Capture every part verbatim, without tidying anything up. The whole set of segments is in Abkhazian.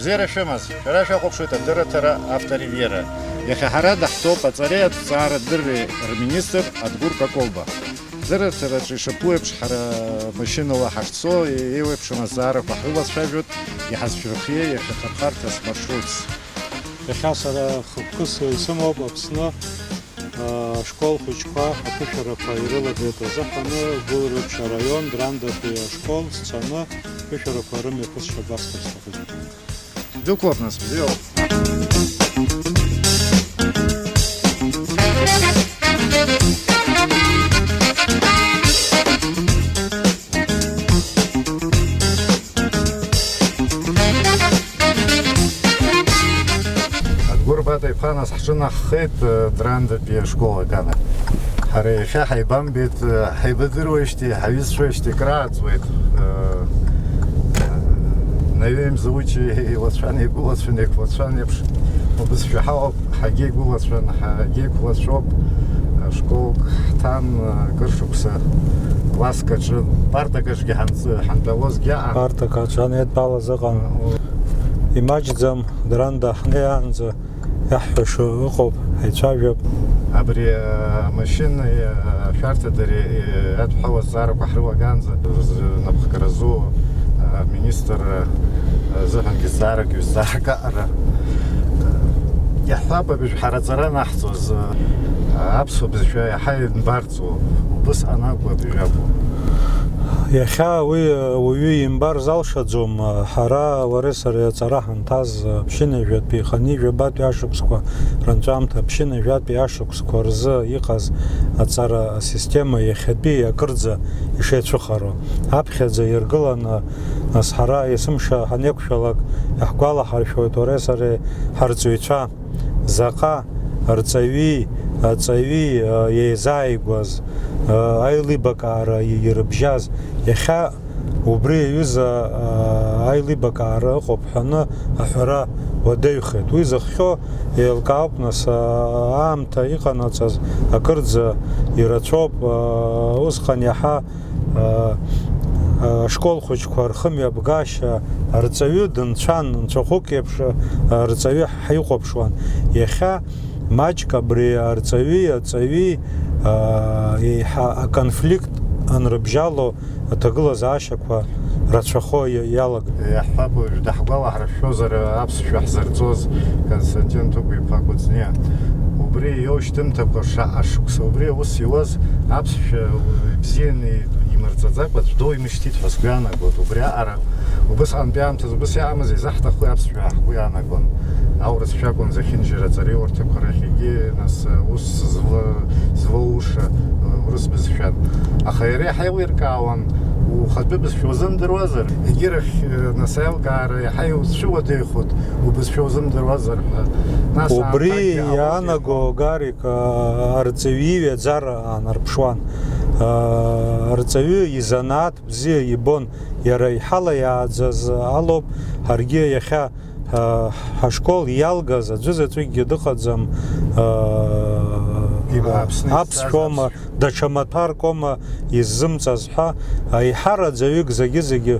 Бзиара шәымаз, шәара шәахәаԥшуеит адырраҭара Авторивьера. Иахьа ҳара даҳтәоуп аҵареи аҭҵаарадырреи рминистр Адгәыр Какоба. Дырраҭараҿы ишаԥу еиԥш, ҳара машьынала ҳашцо, еиуеиԥшым азҵаарақәа ҳрылацәажәоит, иҳазшәырхиеи иахьа хырхарҭас маршрутс. Иахьа сара хықәкыс исымоуп Аԥсны, а, ашкол хәыҷқәа аԥышәарақәа ирылагеит азыҳәаны, Гәылрыԥшь араион Драндатәи ашкол сцаны аԥышәарақәа рымҩаԥысшьа гәасҭар сҭахуп. Дәықәлап, нас, бзиоуп. Адгәыр Бата-иԥа, нас ҳҿынаҳхеит, э, Драндатәи ашкол аганахь. Ҳара иахьа ҳаибамбеит, э, ҳаибадыруеижьҭеи, ҳаҩызцәоижьҭеи крааҵуеит. Э, наҩеимза учи еилацәан, еигәылацәан, еиқәлацәан еиԥш, убызшәа ҳауп, ҳагьеигәылацәан, ҳагьеиқәлацәоуп. Школк ҳҭан, акыр шықәса класск аҿы, партак аҿгьы ҳанҵы-, ҳантәалозгьы аҟан. Партак аҿы анеидтәалаз ыҟан. О. Имаҷӡам, Дранда ҳнеиаанӡа. Иаҳҳәаша ыҟоуп, ҳаицәажәап. Абри, а, амашьынеи, а, ашәарҭадареи, а, иадҳәалаз азҵаарақәа ҳрылагаанӡа, напхгаразы, а, аминистр, а, азыҳәангьы зҵаарак, ҩ-зҵаарак аҟара. Иаҳҳәап, абыржә ҳара аҵара анаҳҵоз, а, аԥсуа бызшәа иаҳа ианбар- Убысҟан акәу абри акәу? Иахьа уи, уаҩы имбар залшаӡом. Ҳара, уареи сареи аҵара ҳанҭаз, ԥшьынҩажәатәи хынҩажәабатәи ашықәсқәа рынҵәамҭа, ԥшьынҩажәатәи ашықәсқәа рзы иҟаз аҵара асистема иахьатәи акырӡа ишеицәыхароу. Аԥхьаӡа иргыланы, нас ҳара есымша ҳанеиқәшәалак, иаҳгәалаҳаршәоит уареи сареи ҳарҵаҩцәа. Заҟа рҵаҩи аҵаҩи, а, еизааигәаз, а, аилибакаара и-, ирыбжьаз, иахьа убри аҩыза, а, аилибакаара ыҟоуп ҳәаны аҳәара уадаҩхеит. Уи зыхҟьо еилкаауп, нас, а, аамҭа иҟанаҵаз акырӡа ирацәоуп, а, усҟан иаҳа а, а, ашкол хәыҷқәа рхымҩаԥгашьа, арҵаҩы дынцәан, нцәахәык еиԥш, а, арҵаҩы ҳаихәаԥшуан. Иахьа маҷк абри арҵаҩи аҵаҩи, а, еиҳа аконфликт анрыбжьало аҭагылазаашьақәа рацәахо иа-, иалагеит. Иаҳҳәап, уажә даҳгәалаҳаршәозар, аԥсшәа ҳзырҵоз Константин Ҭыгә-иԥа Кәыҵниа. Убри иоушьҭымҭақәа шаҟа шықәса убри аус иуаз аԥсшәа ибзианы имырҵаӡакәа аӡә доуимышьҭит ҳәа сгәы иаанагоит. Убри аҟара убысҟантәи аамҭазы убыс иаамыз изаҳҭаху аԥсшәа ҳгәы иаанагон. Аурысшәа акәын зехьынџьара аҵараиурҭақәа рахьгьы, нас, ус зла-, злоуша, урыс бызшәан. Аха иара иаҳа еилиркаауан, ухатәы бызшәа узымдыруазар, егьирахь, нас аилкаара иаҳа иуцәуадаҩхоит, убызшәа узымдыруазар ҳәа. Нас убри аамҭакгьы иаанаго, Гарик, а, арҵаҩы иҩаӡара аанарԥшуан. А, арҵаҩы изанааҭ бзиа ибон, иара иҳалаиааӡаз алоуп ҳаргьы иахьа, а, ҳашкол иалгаз аӡәы заҵәыкгьы дыҟаӡам, а, Иба, Аԥсны аԥсшәома, исзааз аԥсшәа. Даҽа маҭәаркома иззымҵаз ҳәа, аиҳараӡаҩык зегьы-зегьы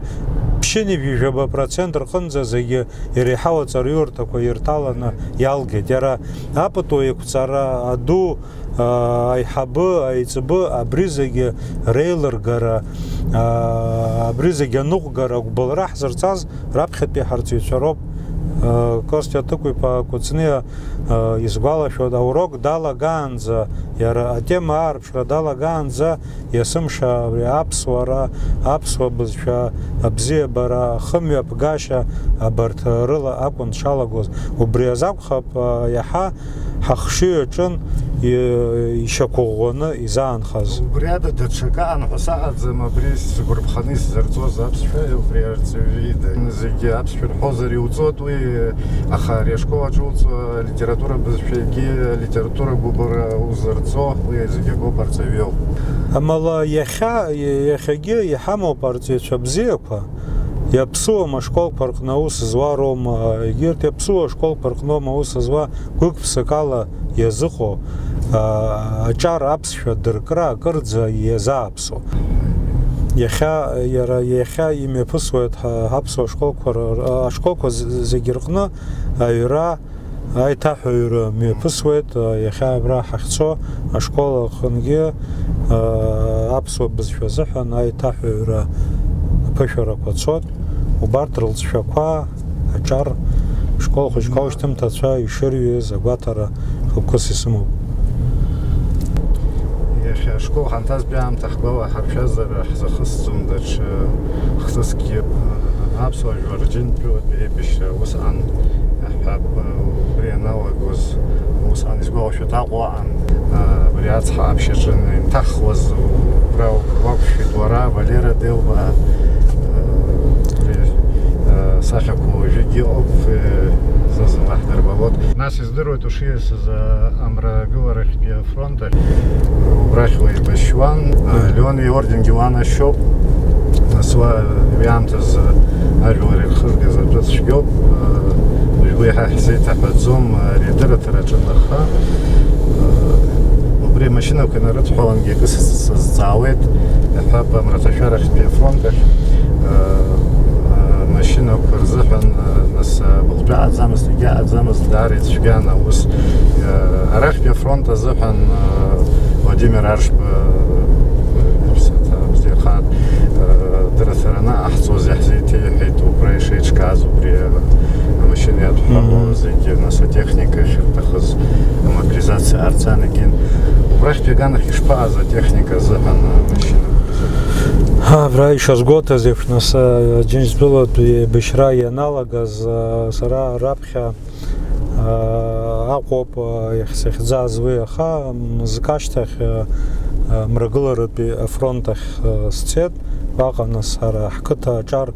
ԥшьынҩажәи жәаба процент рҟынӡа зегьы иреиҳау аҵараиурҭақәа ирҭаланы иалгеит. Иара апату еиқәҵара аду, аа, аиҳабы, аиҵбы, абри зегьы реилыргара, аа, абри зегьы аныҟәгара, агәбылра ҳзырҵаз раԥхьатәи ҳарҵаҩцәа роуп. Костиа Ҭыгә-иԥа Кәыҵниа, аа, исгәалашәоит, аурок далагаанӡа, иара атема аарԥшра далагаанӡа, есымша абри аԥсуара, аԥсуа бызшәа абзиабара, ахымҩаԥгашьа абарҭ рыла акәын дшалагоз. Убри азакәхап, а, иаҳа ҳахшыҩ аҿын и-, ишьақәыӷәӷәаны изаанхаз. Убри ада даҽакы аан ҳәа саҟаӡам, абри сгәарԥханы исзырҵоз аԥсшәа, убри арҵаҩы ида. Зегьы аԥсшәа рҳәозар иуҵоит уи, аха ари ашкол аҿы уҵо алитература бызшәагьы, алитература гәыбылра узырҵо, уи зегьы акоуп, арҵаҩы иоуп. Амала иахьа, иахьагьы иҳамоуп арҵаҩцәа бзиақәа, иаԥсуам ашколқәа рҟны аус зуа роума, егьырҭ иаԥсуа ашколқәа рҟноума аус зуа гәык-ԥсык ала иазыҟоу, а, аҿар аԥсшәа дыркра акырӡа иазааԥсо. Иахьа, иара иахьа имҩаԥысуеит ҳа-, ҳаԥсуа школқәа р-, р-, ашколқәа з-, зегьы рҟны аҩра, аиҭаҳәаҩра мҩаԥысуеит. Иахьа абра ҳахьцо ашкол аҟынгьы, а, аԥсуа бызшәа азыҳәан аиҭаҳәаҩра аԥышәарақәа цоит. Убарҭ рылҵшәақәа аҿар школ хәыҷқәа аушьҭымҭацәа ишырҩыз агәаҭара хықәкыс исымоуп. Иахьа ашкол ҳанҭазтәи аамҭа ҳгәалаҳаршәазар ҳзахысӡом даҽа хҭыскгьы. Аԥсуа жәлар Џьынџьтәылатәи аибашьра усҟан, ҳҳәап, убри ианалагоз усҟан, исгәалашәоит, Аҟәа аҟан, абри ацҳа аԥшьаҿы инҭахуаз убра уақәшәеит уара, Валера Делба, убри, асахьақәа уажәыгьы ыҟоуп, зны-зынла ҳдырбалоит. Нас издыруеит ушиасыз, а, амрагыларахьтәи афронт ахь. Убрахь уеибашьуан. Мм. Леон иорденгьы уанашьоуп. Нас уа уи аамҭазы ажәлар ирхызгаз атәы цәгьоуп. Уажә уи ҳа ҳзеиҭаҳәаӡом, ари адырраҭара аҿы аныха. Убри амашьынақәа инарыдҳәалангьы акы сыз-, сазҵаауеит. Иаҳҳәап, амраҭашәарахьтәи афронт ахь, а, а, машьынақәа рзыҳәан, а, нас, а, абылтәы аҟаӡамызт, егьи аҟаӡамызт, даара ицәгьан аус. А, арахьтәи афронт азыҳәан, а, Владимир Аршба, а, иԥсаҭа бзиахааит, а, дырацәараны аҳҵоз иаҳзеиҭеиҳәеит, убра ишеиҿкааз, убри, а, амашьына иадҳәалоу Мгм. зегьы, нас атехника ахьырҭахыз, амобилизациа ҟарҵан егьин. Убрахьтәи аганахь ишԥаҟаз атехника азыҳәан, а, машьына? Абра ишазгәоуҭаз еиԥш, нас, а, Џьынџьтәылатәи еибашьра ианалагаз, а, сара раԥхьа, а, Аҟәоуп, а, иахьсыхьӡаз уи, аха мызкы ашьҭахь, а, а, мрагыларатәи афронт ахь, а, сцеит. Уаҟа, нас, ҳара ҳқыҭа аҿар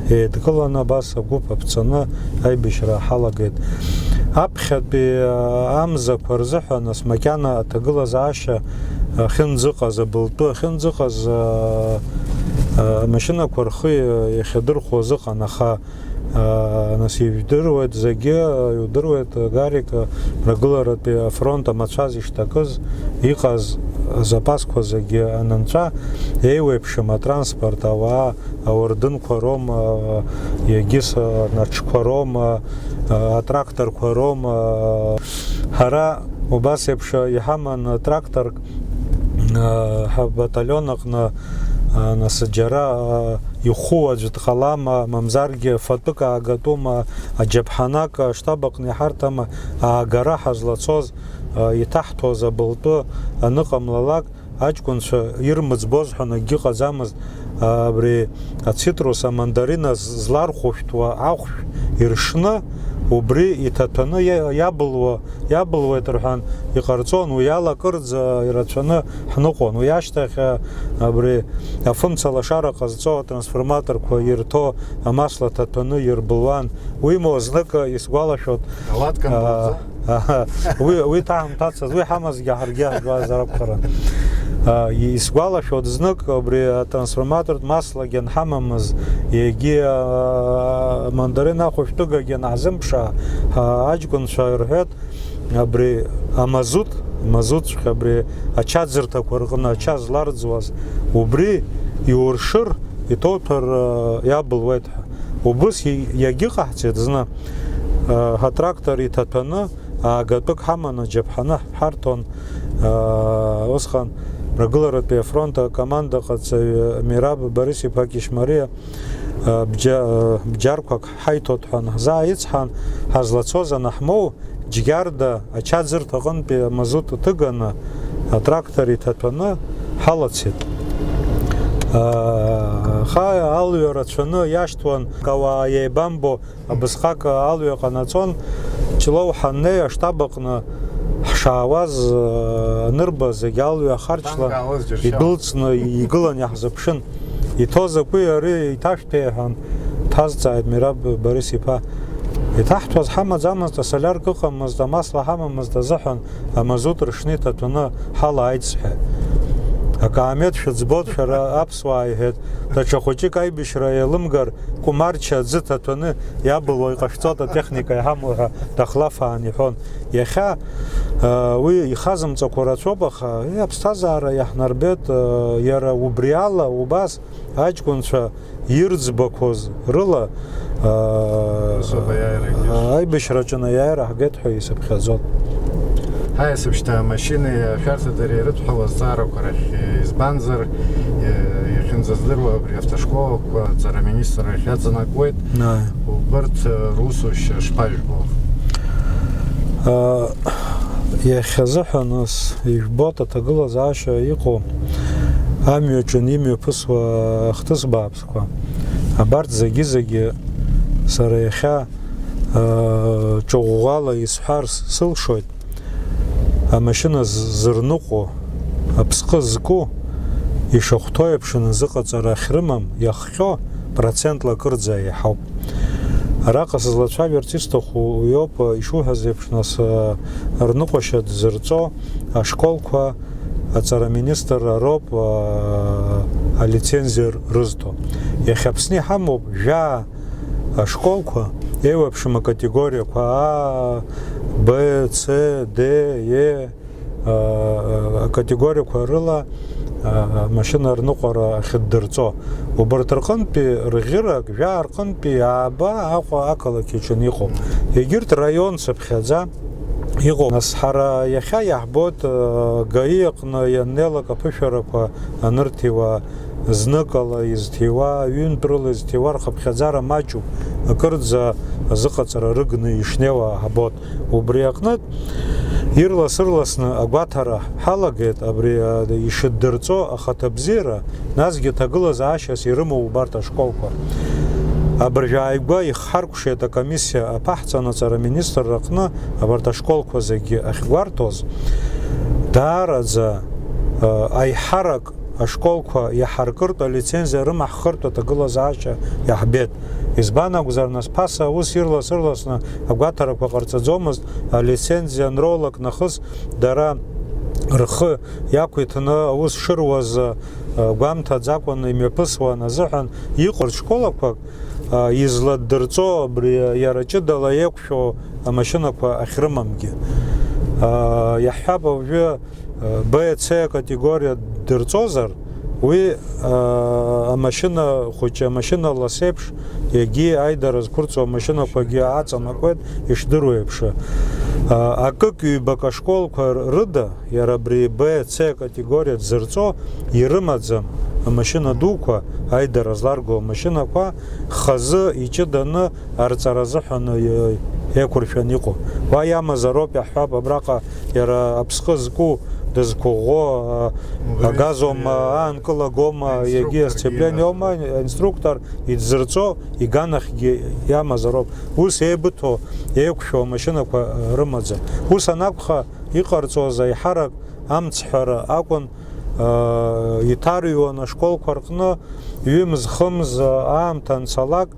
еидкыланы, абас агәыԥ аԥҵаны аибашьра ҳалагеит. Аԥхьатәи, а, амзақәа рзыҳәан, нас, макьана аҭагылазаашьа ахьынӡыҟаз, абылтәы ахьынӡыҟаз, а, а, амашьынақәа рхы иахьадырхәоз ыҟан, аха, а, нас, ижәдыруеит зегьы, иудыруеит, Гарик, мрагыларатәи афронт амацәаз ишҭакыз, иҟаз азапасқәа зегьы анынҵәа, еиуеиԥшым атранспорт, ауаа, ауардынқәа роума, егьыс анаҽқәа роума, атракторқәа роума. Ҳара убас еиԥш иҳаман тракторк, ҳабаталион аҟны, нас џьара ихәы аӡә дҟалама, мамзаргьы фатәык аагатәума, аџьаԥҳанак аштаб аҟны иҳарҭама, аагара ҳазлацоз, иҭаҳҭәоз абылтәы аныҟамлалак, аҷкәынцәа ирмыӡбоз ҳәа акгьы ыҟаӡамызт. Абри ацитрус, амандарина з-, злархәышәтәуа ахәшә иршны, убри иҭаҭәаны иа-, иабылуа, иабылуеит рҳәан иҟарҵон, уи ала акырӡа ирацәаны ҳныҟәон. Уи ашьҭахь, а, абри афымца лашара ҟазҵо атрансформаторқәа ирҭо амасла ҭаҭәаны ирбылуан. Уимоу, знык исгәалашәоит. Алаткан а, былӡа? Аҳа, уи, уи ҭаҳмҭацызт, уи ҳамазгьы ҳаргьы ҳжәуазар акәхарын. А, исгәалашәоит знык, убри атрансформатортә маслагьы анҳамамыз, егьи, а, мандарин ахәышәтәыгагьы анҳзымԥшаа, ҳа, аҷкәынцәа ирҳәеит, абри амазут, мазутҵәҟьа абри ачаӡырҭақәа рҟны ача зларӡуаз, убри иуршыр, иҭоуҭәар, а, иабылуеит ҳәа. Убыс и-, иагьыҟаҳҵеит зны, а, ҳатрактор иҭаҭәаны, Аагатәык ҳаманы аџьаԥҳаны ҳарҭон, аа, усҟан ргыларатәи афронт акомандаҟаҵаҩ Мераб Борис-иԥа Кьышьмариа, аа, бџьа-, аа, бџьарқәак ҳаиҭоит ҳәа ҳзааицҳан, ҳазлацоз анаҳмоу, Џьгьарда ачаӡырҭа аҟынтәи амазут ҭыганы, атрактор иҭаҭәаны ҳалацеит. Аха алҩа рацәаны иашьҭуан, ауаа еибамбо, Абысҟак алҩа ҟанаҵон, Ҷлоу ҳаннеи, аштаб аҟны ҳшаауаз, анырба, зегь алҩа харчлан, танк аалоз џьыршьон, идәылҵны игылан иаҳзыԥшын. Иҭоу закәи ари, иҭашәҭәеи ҳәа дҳазҵааит Мераб Борис-иԥа. Иҭаҳҭәаз ҳамаӡамызт, асолиарк ыҟамызт, амасла ҳамамызт азыҳәан, амазут ршны иҭаҭәаны ҳалааит сҳәеит. Акаамеҭ шәыӡбоит шәара аԥсуаа, иҳәеит, даҽа хәыҷык аибашьра еилымгар, Кәмарча аӡы ҭаҭәаны иабылуа иҟашәҵоит, атехника иҳамоу ҳәа дахлафаан иҳәон. Иахьа, э, уи ихазымҵақәо рацәоуп, аха, э, аԥсҭазаара иаҳнарбеит, э, иара убри ала убас аҷкәынцәа ирӡбақәоз рыла, аа, Русоуп аиааира егьыс. Аибашьраҿы анаиааира ҳгеит ҳәа исыԥхьаӡон. Ҳаиасып шьҭа амашьынеи ашәарҭадареи ирыдҳәалоу азҵаарақәа рахь, избанзар, е-, иахьынӡаздыруа абри автошколақәа аҵара аминистрра иахьаҵанакуеит. Ааи. Убырҭ, э, русушьа шԥажәбо? Аа, иахьазыҳәан ус ижәбоит аҭагылазаашьа иҟоу амҩаҿы имҩаԥысуа ахҭыс бааԥс. Абарҭ зегьы-зегьы сара иахьа, ыы, ҿыӷәӷәала исҳәарц сылшоит, амашьына з-, зырныҟәо, аԥсҟы зку, ишахәҭоу еиԥш иназыҟаҵара ахьрымам, иахҟьо процентла акырӡа еиҳауп. Араҟа сызлацәажәарц исҭаху уиоуп, ишуҳәаз еиԥш, нас, ыы, рныҟәашьа дзырҵо ашколқәа аҵара аминистрра роуп, аа, алицензиа рызҭо. Иахьа Аԥсны иҳамоуп жәаа ашколқәа, еиуеиԥшым акатегориақәа, А, Б, С, Д, Е, аа, акатегориақәа рыла, аа, амашьына рныҟәара ахьыддырҵо. Убарҭ рҟынтәи рӷьырак, жәаа рҟынтәи ааба Аҟәа ақалақь аҿы иҟоуп. Егьырҭ раион цыԥхьаӡа иҟоуп. Нас ҳара иахьа иаҳбоит, э, ГАИ аҟны ианнеилак аԥышәарақәа анырҭиуа, зныкала изҭиуа, ҩынтә рыла изҭиуа рхыԥхьаӡара маҷуп, акырӡа азыҟаҵара рыгны ишнеиуа ҳабоит. Убри аҟнытә, ирлас-ырласны агәаҭара ҳалагеит, абри, э, ишыддырҵо ахаҭабзиара, насгьы ҭагылазаашьас ирымоу убарҭ ашколқәа. Абыржә ааигәа ихҳаркәшеит акомиссиа аԥаҳҵан аҵара аминистрра аҟны абарҭ ашколқәа зегьы ахьгәарҭоз, даараӡа, э, аиҳарак ашколқәа иаҳаркыртә алицензиа рымаҳхыртә аҭагылазаашьа иаҳбеит. Избан акәзар, нас, ԥаса аус ирлас-ырласны агәаҭарақәа ҟарҵаӡомызт, алицензиа анроулак нахыс дара рхы иақәиҭны аус шыруаз, э, гәамҭаӡакәаны имҩаԥысуан азыҳәан иҟоу ршколақәак, а, изладдырҵо абри иара ҷыдала еиқәшәо амашьынақәа ахьрымамгьы. А, иаҳҳәап, уажәы, а, Б, С акатегориа дырҵозар, уи, а, амашьына хәыҷы, амашьына лас еиԥш, егьи аидара зқәырҵо амашьынақәагьы аҵанакуеит, ишдыру еиԥш. А, акык-ҩбак ашколқәа рыда, иара абри Б, С категориа дзырҵо ирымаӡам амашьына дуқәа, аидара зларго амашьынақәа хазы иҷыданы арҵара азыҳәан, э, еиқәыршәан иҟоу. Уа иамазароуп, иаҳҳәап, абраҟа иара аԥсҟы зку, дызқәыӷәӷәо, а, Убри агазома, э, аанкылагома, аинструктор егьи асцеплениома, аинструктор идзырҵо иганахьгьы иамазароуп. Ус еибыҭо, еиқәшәо амашьынақәа, э, рымаӡам. Ус анакәха, иҟарҵоз аиҳарак амцҳәара акәын, аа, иҭарҩуан ашколқәа рҟны, ҩымз-хымз аамҭа анцалак,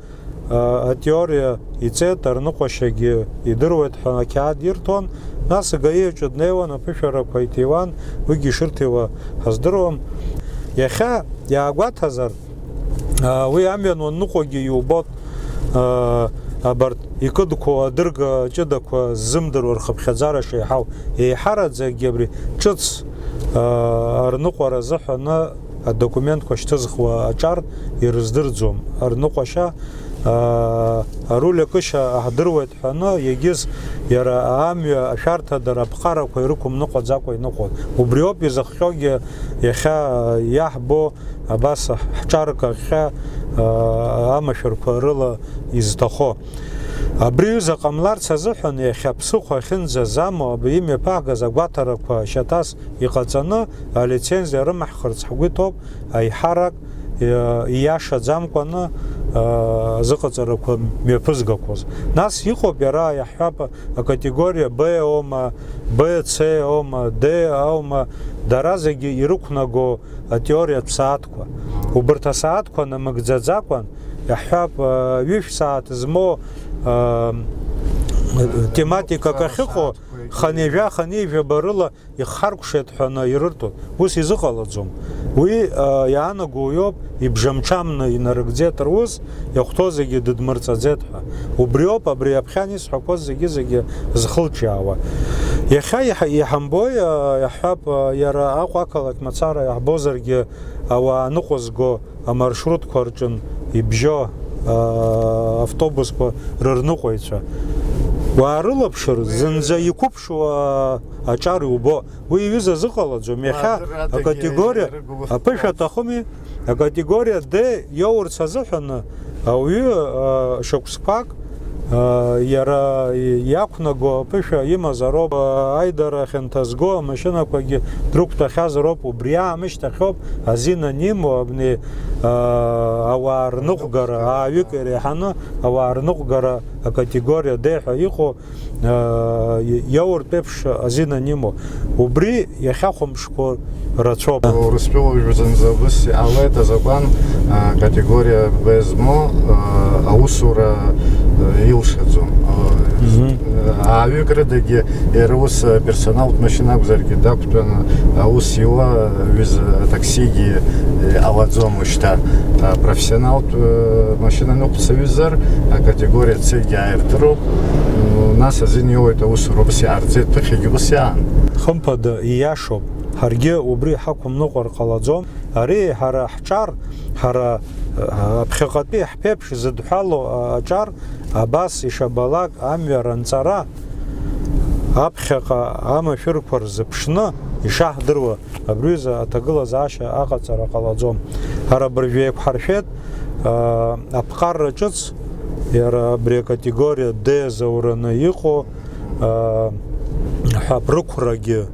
аа, атеориа иҵеит, арныҟәашьагьы идыруеит ҳәа ақьаад ирҭон, нас ГАИ аҿы днеиуан, аԥышәарақәа иҭиуан, уигьы ишырҭиуа ҳаздыруам. Иахьа иаагәаҭазар, Аа, уи амҩан уанныҟәогьы иубоит, аа, абарҭ икыдқәоу адырга ҷыдақәа ззымдыруа рхыԥхьаӡара шеиҳау. Еиҳараӡакгьы абри ҿыц, аа, арныҟәара азыҳәаны адокументқәа шьҭызхуа аҿар ирыздырӡом. Арныҟәашьа, аа, аруль акышьа аҳдыруеит ҳәаны, егьыс иара амҩа ашәарҭадара аԥҟарақәа ирықәымныҟәаӡакәа иныҟәон. Убриоуп изыхҟьогьы иахьа иаҳбо абас ҳҿаркаҟьа, а, амашәырқәа рыла изҭахо. Абри аҩыза ҟамларц азыҳәан иахьа ԥсыхәа ахьынӡазамоу абри имҩаԥаагаз агәаҭарақәа шьаҭас иҟаҵаны алицензиа рымаҳхырц ҳгәы иҭоуп, аиҳарак, иа-, ииашаӡамкәаны, а, азыҟаҵарақәа мҩаԥызгақәоз. Нас иҟоуп иара, иаҳҳәап, акатегориа Б аума, Б С аума, Д аума, дара зегьы ирықәнаго атеориатә сааҭқәа. Убарҭ асааҭқәа намыгӡаӡакәан, иаҳҳәап, а, ҩышә сааҭ змоу, а, тематикак ахьыҟоу, Хынҩажәа, хынҩажәаба рыла ихҳаркәшеит ҳәа аны ирырҭоит. Ус изыҟалаӡом. Уи, а, иаанаго уиоуп, ибжамҽамны инарыгӡеит рус, иахәҭоу зегьы дыдмырҵаӡеит ҳәа. Убриоуп абри аԥхьан исҳәақәоз зегьы-зегьы зхылҿиаауа. Иахьа иҳа-, иҳамбои, а, иаҳҳәап, а, иара Аҟәа ақалақь мацара иаҳбозаргьы, ауаа ныҟәызго амаршрутқәа рҿын ибжьо, аа, автобусқәа рырныҟәаҩцәа. Уаарылаԥшыр, зынӡа иқәыԥшу, аа, аҿар иубо. Уи иҩыза зыҟалаӡом. Иахьа акатегориа, аԥышәа аҭахыми, акатегориа Д иоурц азыҳәаны ауаҩы, аа, шықәсқәак Иара иақәнаго аԥышәа имазароуп, аидара хьанҭазго амашьынақәагьы дрықәтәахьазароуп, убри аамышьҭахьоуп азин анимоу абни ауаа рныҟәгара, ааҩык иреиҳаны ауаа рныҟәгара акатегориа Д ҳәа иҟоу иауртә еиԥш азин анимоу. Убри иахьахәамԥшқәоу рацәоуп. Урыстәыла уажәы зынӡа убыс иҟалеит, азакәан, а, категориа Б змоу, а, аусура, а, илшаӡом. А, Мгм. а, ааҩык рыдагьы иара ус, а, персоналтә машьына акәзаргьы дақәтәаны аус иуа, а, ҩыза атаксигьы, э, иҟалаӡом уажәшьҭа. А, профессионалтә, э, машьына ныҟәцаҩызар, акатегориа Ц-гьы ааиртыроуп. М, нас азин иоуеит аусура, убыс иҟарҵеит, ԥыхьагьы убыс иаан. Хымԥада, ииашоуп. Ҳаргьы убри ҳақәымныҟәар ҟалаӡом. Ари ҳара ҳҿар, ҳара, а, аԥхьаҟатәи ҳԥеиԥш зыдҳәалоу, а, аҿар абас ишабалак амҩа ранҵара, аԥхьаҟа амашәырқәа рзыԥшны ишаҳдыруа, абри аҩыза аҭагылазаашьа аҟаҵара ҟалаӡом. Ҳара абыржәы еиқәҳаршәеит, а, аԥҟарра ҿыц, иара абри акатегориа Д заураны иҟоу, а, ҳәа рықәрагьы,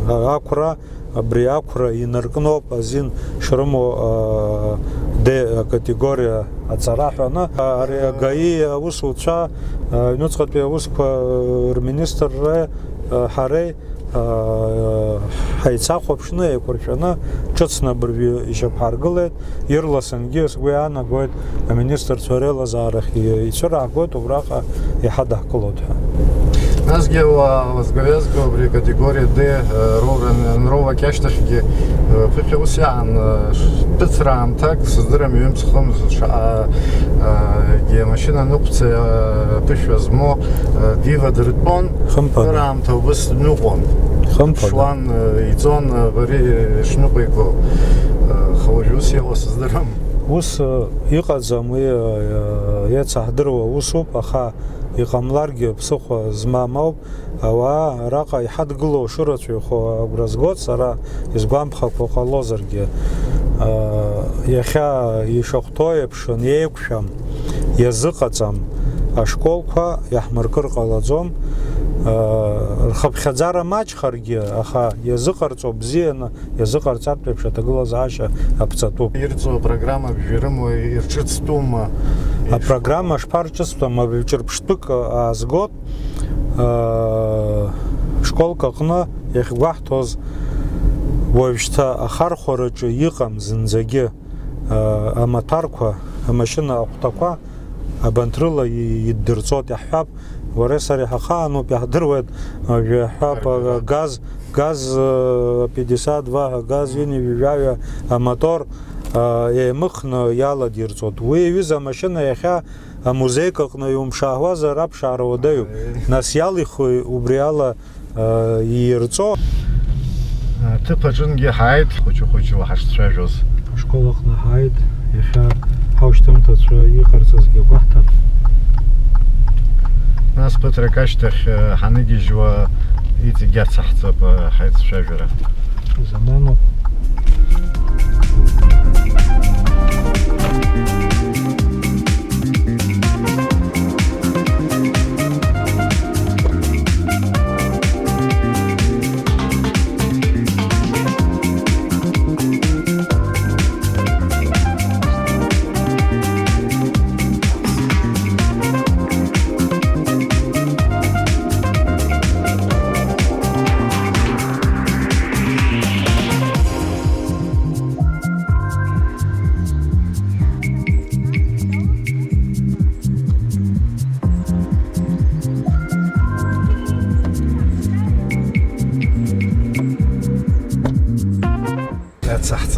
а, ақәра, абри ақәра инаркноуп азин шрымоу, а, Д акатегориа аҵара ҳәаны. Ари агаи аусуцәа, а, аҩнуҵҟатәи аусқәа рминистрреи, а, ҳареи, а, ҳаицахәаԥшны, еиқәыршәаны, ҿыцны абыржәы ишьақәҳаргылеит. Ирласынгьы сгәы иаанагоит, аминистрцәа реилазаарахь ицәыраагоит, убраҟа иҳадаҳкылоит ҳәа. Насгьы уа-, уазгәаҩазго абри акатегориа Д, э, роура ан-, анроулак ашьҭахьгьы, э, ԥыхьа ус иаан, э, ш-, ԥыҭраамҭак, сыздырам, ҩымз-хымз шаҟа, э, гьы амашьына ныҟәцаҩ, э, ԥышәа змоу, э, дивадыртәон. Хымԥада. Кыр аамҭа убыс дныҟәон. Хымԥада. Дыԥшуан, э, иҵон, э, абри шныҟәиго. Э, аха уажә ус иҟоу сыздырам. Ус, э, иҟаӡам, уи, э, еицаҳдыруа усуп, аха иҟамларгьы ԥсыхәа змам ауп. Ауаа араҟа иҳадгылоу шырацәаҩхо агәра згоит сара, изгәамԥхакәа ҟалозаргьы. Э, иахьа ишахәҭоу еиԥш, еиқәшәам, иазыҟаҵам, ашколқәа иаҳмыркыр ҟалаӡом. Э, рхыԥхьаӡара маҷхаргьы, аха иазыҟарҵо бзианы, иазыҟарҵартә еиԥш аҭагылазаашьа аԥҵатәуп. Ирҵо апрограмма абжьы рымоу ирҿыцтәума? Апрограмма шԥарҿыцтәым, абаҩ ҿырԥштәык аазгоит, аа, школк аҟны иахьгәаҳҭоз уажәшьҭа ахархәараҿы иҟам зынӡагьы, аа, амаҭәарқәа, амашьына ахәҭақәа абанҭ рыла и-, иддырҵоит, иаҳҳәап, уареи сареи ҳахаануп, иаҳдыруеит, уажәы иаҳҳәап, Аргаз. газ, газ, э, пятьдесят два ҳәа, газ ҩынҩажәи жәаҩа амотор, э, еимыхны иаладирҵоит. Уи аҩыза амашьына иахьа амузеик аҟны иумԥшаауазар, аԥшаара уадаҩуп. Аи. Нас иалихуеи убри ала э, иирҵо. Аҭыԥ аҿынгьы ҳааит, хәыҷы-хәыҷла ҳашцәажәоз. Ашкол аҟны ҳааит, иахьа ҳаушьҭымҭацәа иҟарҵазгьы гәаҳҭап. Нас ԥыҭрак ашьҭахь, э, ҳаныгьежьуа иҵегь ацаҳҵап, э, ҳаицәажәара. Заманоуп.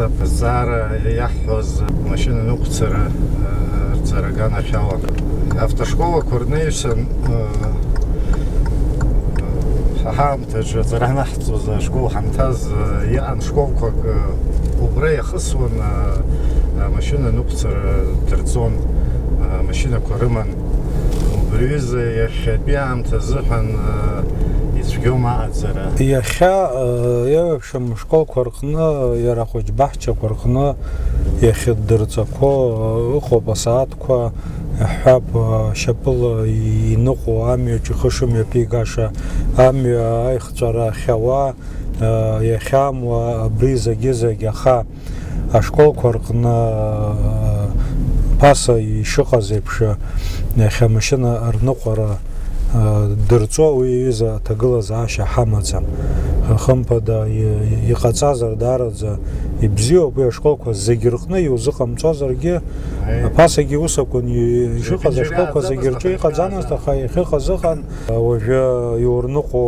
Азҵаара иаҳҳәоз амашьына ныҟәцара, э, рҵара аганахьала. Автошколақәа рнаҩсан, э, ҳа ҳаамҭаҿы аҵара анаҳҵоз ашкол ҳанҭаз, э, иҟан школқәак, э, убра иахысуан, э, амашьына ныҟәцара дырҵон, э, амашьынақәа рыман. Убри аҩыза иахьатәи аамҭа азыҳәан, э, ицәгьоума аҟаҵара? Иахьа, э, еиуеиԥшым школқәа рҟны, иара ахәыҷбаҳчақәа рҟны иахьыддырҵақәо, э, ыҟоуп асааҭқәа, иаҳҳәап, э, шьапыла иныҟәо амҩаҿ ихы шымҩаԥигаша, амҩа аихҵәара ахьауа, э, иахьамуа, абри зегьы-зегь, аха ашколқәа рҟны, э, ԥаса ишыҟаз еиԥш, э, иахьа амашьына рныҟәара, э, дырҵо, уи аҩыза аҭагылазаашьа ҳамаӡам. Хымԥада, и-, иҟаҵазар, даараӡа ибзиоуп, уи ашколқәа зегь рҟны иузыҟамҵозаргьы, Аи. Ԥасагьы ус акәын, и-, ишыҟаз Зегьынџьара ашколқәа зегь иааӡамызт рҿы иҟаӡамызт, аҳәынҭқарра. Аха иахьыҟаз ыҟан. Уажәы иурныҟәо,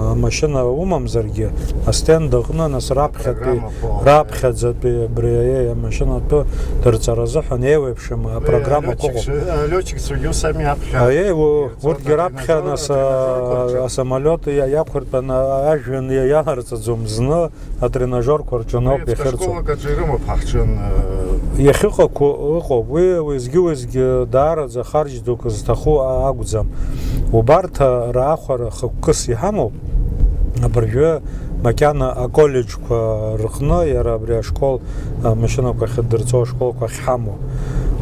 э, амашьына умамзаргьы, астенд аҟны, нас раԥхьатәи, Апрограммақәа. Раԥхьаӡатәи абри, э, амашьынатәы дырҵара азыҳәан еиуеиԥшым апрограммақәа ыҟоуп. Лётчикцәагьы ус ами аԥхьа. Аиеи, у-, Ицоит урҭгьы раԥхьа, атренажерқәа, нас, а, атренажерқәа рҿы. Асамолиот иа-, иақәыртәаны ажәҩан иа-, иаларҵаӡом зны. Атренажерқәа рҿы ноуп Уи иахьырҵо. Автошколак аҿы ирымоуп ҳахьчын, э, Иахьыҟақәоу ыҟоуп, уи уеизгьы-уеизгьы даараӡа харџь дук зҭаху а-, акәӡам. Убарҭ раахәара хықәкыс иҳамоуп, абыржәы макьана аколлеџьқәа рҟны, иара абри ашкол, амашьынақәа ахьыддырҵо ашколқәа ахьҳамоу,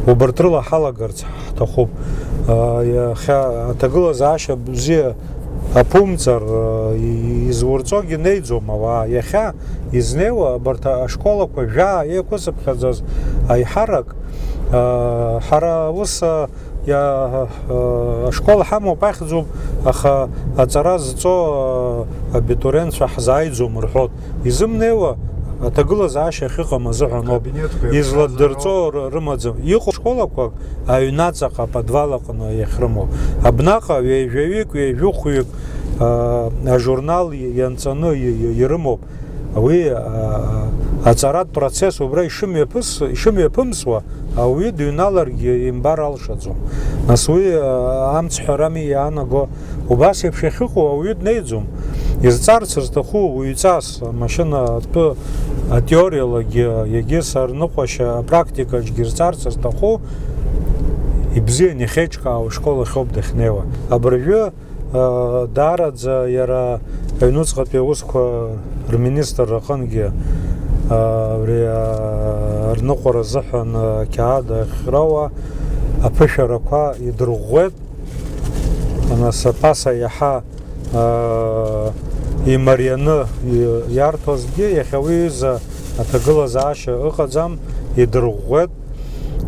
убарҭ рыла ҳалагарц ҳҭахуп. А, иахьа аҭагылазаашьа бзиа аԥумҵар, э, и-, изурҵогьы неиӡом ауаа. Иахьа изнеиуа абарҭ ашколақәа жәаа еиқәызыԥхьаӡаз аиҳарак, э, ҳара ус, э, иа-, э, ашкол ҳамоуп, ахьӡуп, аха аҵара зҵо, э, абитуриентцәа ҳзааиӡом рҳәоит. Изымнеиуа аҭагылазаашьа ахьыҟам азыҳәан ауп. Кабинетқәа Изладдырҵо еиԥшразароуп. Р-, рымаӡам. Иҟоуп школақәак аҩнаҵаҟа, аподвал аҟны иахьрымоу. Абнаҟа ҩажәаҩык, ҩажәыхәҩык, а, ажурнал ианҵаны и-, и-, ирымоуп. Уи, а, аҵаратә процесс убра ишымҩаԥыс-, ишымҩаԥымсуа, ауаҩы дыҩналаргьы имбар алшаӡом. Нас уи, а, амцҳәарами иаанаго, убас еиԥш иахьыҟоу ауаҩы днеиӡом. Изҵаарц зҭаху уаҩҵас, амашьына атәы атеориалагьы, егьыс арныҟәашьа апрактикаҿгьы изҵаарц зҭаху, ибзиан иахьеиҿкаау ашкол ахьоуп дахьнеиуа. Абыржәы, а, даараӡа иара аҩнуҵҟатәи аусқәа рминистр аҟынгьы, а, абри, а, арныҟәара азыҳәан, а, ақьаад ахьроуа аԥышәарақәа идырӷәӷәеит. Нас аԥаса иаҳа, аа, имарианы и-, иарҭозгьы, иахьа уи иҩыза аҭагылазаашьа ыҟаӡам, идырӷәӷәеит.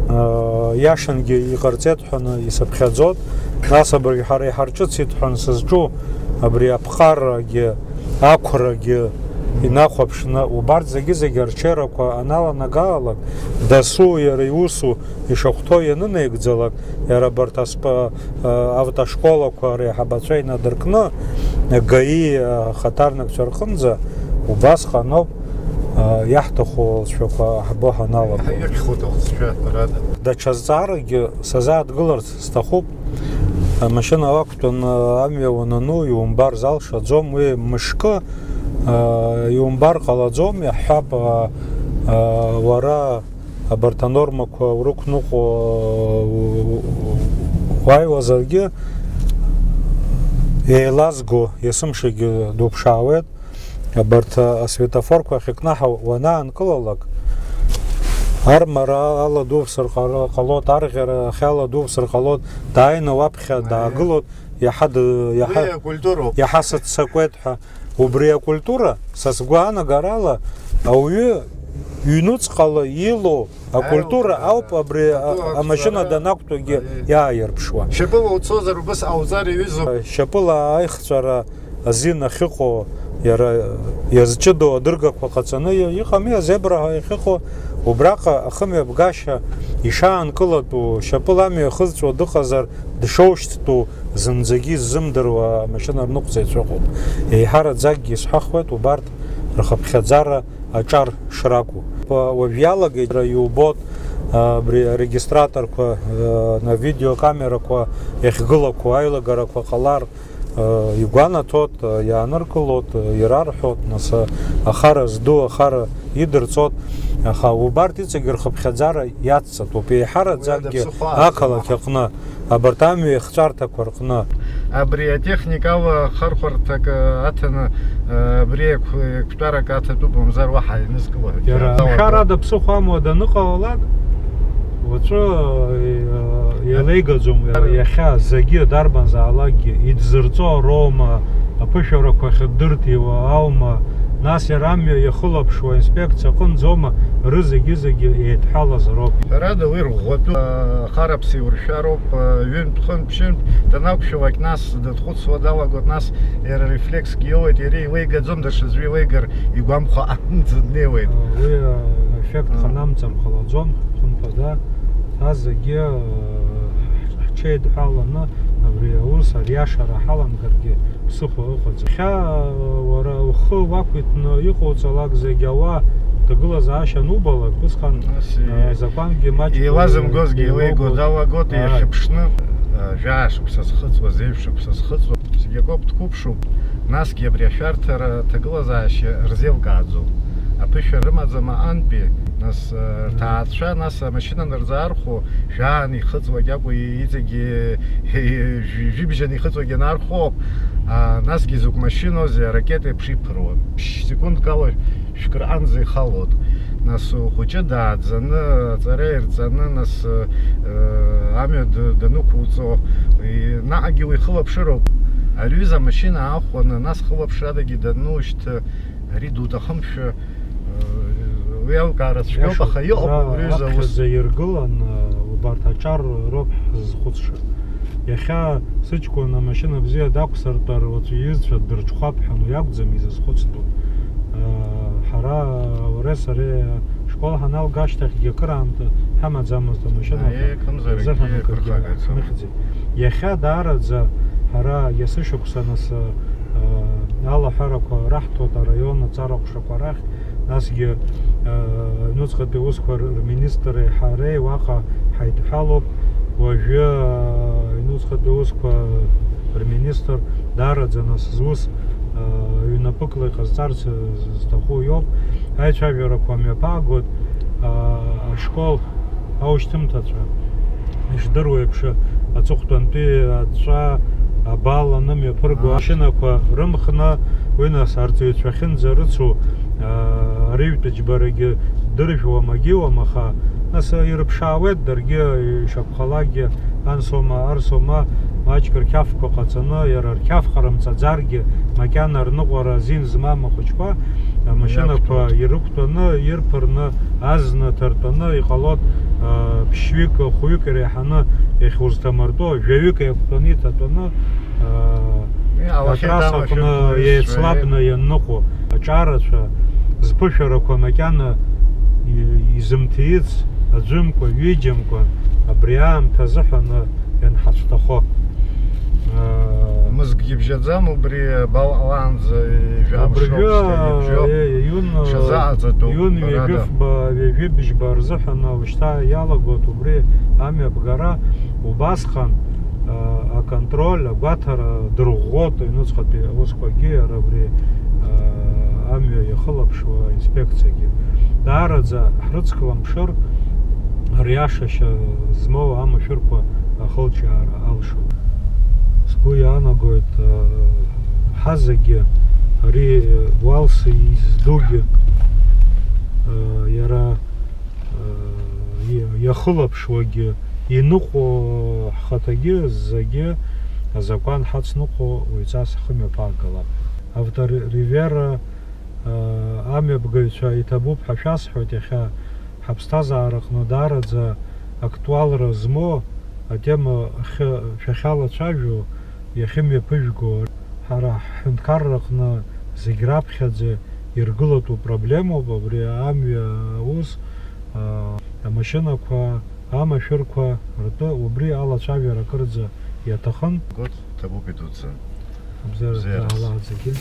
Аа, иашангьы иҟарҵеит ҳәаны исыԥхьаӡоит. Нас абыржә ҳара иҳарҿыцит ҳәа сызҿу абри аԥҟарагьы, ақәрагьы инахәаԥшны, убарҭ зегьы-зегьы арҽеирақәа аналанагалалак, дасу иара иусу ишахәҭоу ианынаигӡалак, иара абарҭ асп-, а, автошколақәа реиҳабацәа инадыркны, ГАИ ахаҭарнакцәа рҟынӡа убасҟаноуп, а, иаҳҭаху алҵшәақәа ҳбо ҳаналаго. Иаҳа ирхьхоит алҵшәа, ҳәарада. Даҽа зҵааракгьы сазааҭгыларц сҭахуп. Амашьына уақәтәаны амҩа уанану иумбар залшаӡом, уи мышкы, а, иумбар ҟалаӡом, иаҳҳәап, а, а, уара абарҭ анормақәа урықәныҟәо уааиуазаргьы, еилазго есымшагьы дуԥшаауеит. Абарҭ асветофорқәа ахьыкнаҳау уанаанкылалак, армара ала дувсыр ҟало-, ҟалоит, арӷьара ахьала дувсыр ҟалоит, дааины уаԥхьа Аиеи. Даагылоит, иаҳа ды-, иаҳа, Уи акультуроуп. Иаҳа сыццакуеит ҳәа. Убри акультура, са сгәы анагарала, ауаҩы ҩнуҵҟала илоу акультура Аиуа, ауп абри а-, атәы амашьына ақәҵара. Данақәтәогьы Аиеи. Иааирԥшуа. Шьапыла уцозар, убыс ҟауҵар иҩызоуп. Шьапыла аихҵәара азин ахьыҟоу, иара иазҷыдоу адыргақәа ҟаҵаны и-, иҟами, азебра ҳәа иахьыҟоу, убраҟа ахымҩаԥгашьа ишаанкылатәу, шьапыла амҩа ахызҵәо дыҟазар, дшоушьҭтәу, зынӡагьы иззымдыруа амашьына рныҟәцаҩцәа ыҟоуп. Еиҳараӡакгьы исҳәахуеит убарҭ рхыԥхьаӡара аҿар шракәу. Уажә иалагеит, иубоит, абри арегистраторқәа, авидеокамерақәа иахьгылақәоу, аилагарақәа ҟалар, игәанаҭоит, иааныркылоит, ирарҳәоит, нас, ахара зду ахара идырҵоит, аха убарҭ иҵегь рхыԥхьаӡара иацҵатәуп, еиҳараӡакгьы ақалақь аҟны, абарҭ амҩа еихҵәарҭақәа рҟны. Абри атехникала хархәарҭак аҭаны, абри еиқәтәарак аҭатәуп, мамзар уаҳа инызкыло. Иара амшәар ада ԥсыхәа амуа даныҟалалак, уаҵәы, э, еилеигаӡом, иара иахьа зегьы дарбанзаалакгьы идзырҵо роума, аԥышәарақәа ахьдырҭиуа аума, нас иара амҩа иахылаԥшуа инспекциа аҟынӡоума, рызегьы-зегьы еидҳәалазар ауп. Ҳәарада, уи рӷәӷәатәы, а, хараԥса иуршәароуп, а, ҩынтә-хынтә-ԥшьынтә данақәшәалак, нас дыдхәыцуа далагоит, нас иара рефлекск иоуеит, иара илеигаӡом, даҽаӡәы илеигар игәамԥхо аҟынӡа днеиуеит. Уи, а, еффект, а, ҟанамҵар ҟалаӡом, хымԥада, ҳа зегьы, а, ҳҽеидҳәаланы абри аус ариашара ҳаламгаргьы ԥсыхәа ыҟаӡам. Иахьа уара ухы уақәиҭны иҟоуҵалак зегь ауа, уҭагылазаашьа анубалак, усҟан, нас, а, азакәангьы маҷк еилазымгозгьы еилеиго еилоугоит. Далагоит, ааи. Иахьыԥшны, а, жәаа шықәса зхыҵуа, зеижә шықәса зхыҵуа, зегь акоуп дқәыԥшуп, насгьы абри ашәарҭара аҭагылазаашьа рзеилкааӡом. Аԥышәа рымаӡам аҟантәи, нас, а, рҭаацәа, нас амашьына анырзаархәо, жәаан ихыҵуагь акәу, иҵегьы, жәибжьаны ихыҵуагь анаархәоуп, а, насгьы закә машьыноузеи аракета еиԥш иԥыруа. Ԥшь секундк ала шәкыраанӡа ихалоит. Нас ухәыҷы дааӡаны, аҵара ирҵаны, нас, э, амҩа д-, данықәуҵо, и-, наҟгьы уи хылаԥшыроуп. Ари ҩыза амашьына аахәаны, нас хылаԥшрадагьы данушьҭы, ари дуҭахымшәа, э, уи аилкаара цәгьоуп, иашоуп, аха иҟоуп, ра-, убри ҩыза аус. Раԥхьаӡа иргылан, э, убарҭ аҿар роуп ҳзызхәыцша. Иахьа сыҷкәын амашьына бзиа дақәсыртәар, уаҵәы иҩызцәа дырҽхәап ҳәа, уи акәӡам изызхәыцтәу. Э, ҳара, уареи сареи ашкол ҳаналга ашьҭахьгьы акыраамҭа ҳамаӡамызт амашьынақәа. Аиеи, акымзаракгьы рзыҳәан акыргьы еиқәырхагацәан. Ҳмыхьӡеит. Иахьа даараӡа ҳара иацы шықәса нас, э, алаҳәарақәа раҳҭоит араион аҵара ҟәшақәа рахь, насгьы, э, аҩнуҵҟатәи аусқәа р-, рминистрреи ҳареи уаҟа ҳаидҳәалоуп. Уажәы, э, аҩнуҵҟатәи аусқәа рминистр даараӡа нас зус, э, ҩнапыкла иҟазҵарц, э, зҭаху иоуп. Аицәажәарақәа мҩаԥаагоит, э, ашкол аушьҭымҭацәа. Ишдыру еиԥш, аҵыхәтәантәи аҵәа абал анымҩаԥырго, аа, ашьынақәа рымхны, уи нас арҵаҩцәа ахьынӡарыцу, аа, арыжәтә џьбарагьы дыржәуам, агьиуам, аха, нас, ирыԥшаауеит даргьы, ишакәхалакгьы, ансоума, арсоума, маҷк рқьафқәа ҟаҵаны, иара рқьаф ҟарымҵаӡаргьы, макьана рныҟәара азин змам ахәыҷқәа, амашьынақәа ирықәтәаны, ирԥырны, азна ҭартәаны иҟалоит, аа, ԥшьҩык, хәҩык иреиҳаны иахьузҭамыртәо, жәаҩык еиқәтәаны иҭатәаны, аа, уи алахьеит атрасса аҟны еицлабны ианныҟәо, аҿарацәа, зԥышәарақәа макьана и-, изымҭиц, аӡәымкәа, ҩыџьамкәа, абри аамҭа азыҳәаны ианҳацәҭахо. Мызкгьы бжьаӡам, убри бал ҟалаанӡа ҩажәа мшоуп, абыржәы, шьҭа ибжьоуп. Е, июн, ҽазыҟаҵатәуп, июн ҳәарада. Ҩажәи фба, ҩажәи бжьба рзыҳәан уажәшьҭа иалагоит убри амҩа бгара. Убасҟан, а, аконтроль, агәаҭара дырӷәӷәоит аҩнуҵҟатәи аусқәагьы, иара убри, а, амҩа иахылаԥшуа аинспекциагьы. Даараӡа ҳрыцклам ԥшыр, риашашьа змоу амашәырқәа ахылҿиаара алшоит. Сгәы иаанагоит, э, ҳазегьы ари, э, уалс издугьы, э, иара, э, и-, иахылаԥшуагьы, иныҟәо ҳхаҭагьы зегьы азакәан ҳацныҟәо уаҩҵас ҳхы мҩаԥаагалап. Авторивера, э, амҩаԥгаҩцәа иҭабуп ҳәа шәасҳәоит иахьа. Ҳаԥсҭазаараҟны даараӡа актуалра змоу атема ахьы-, шәахьалацәажәо иахьымҩаԥыжәго, ҳара ҳҳәынҭқарраҟны зегь раԥхьаӡа иргылатәу проблемоуп абри амҩа аус, а, амашьынақәа, амашәырқәа ртәы, убри алацәажәара акырӡа иаҭахын. Год ҭабуп идуӡӡан. Абзиара. Бзиара. Ала зегьы.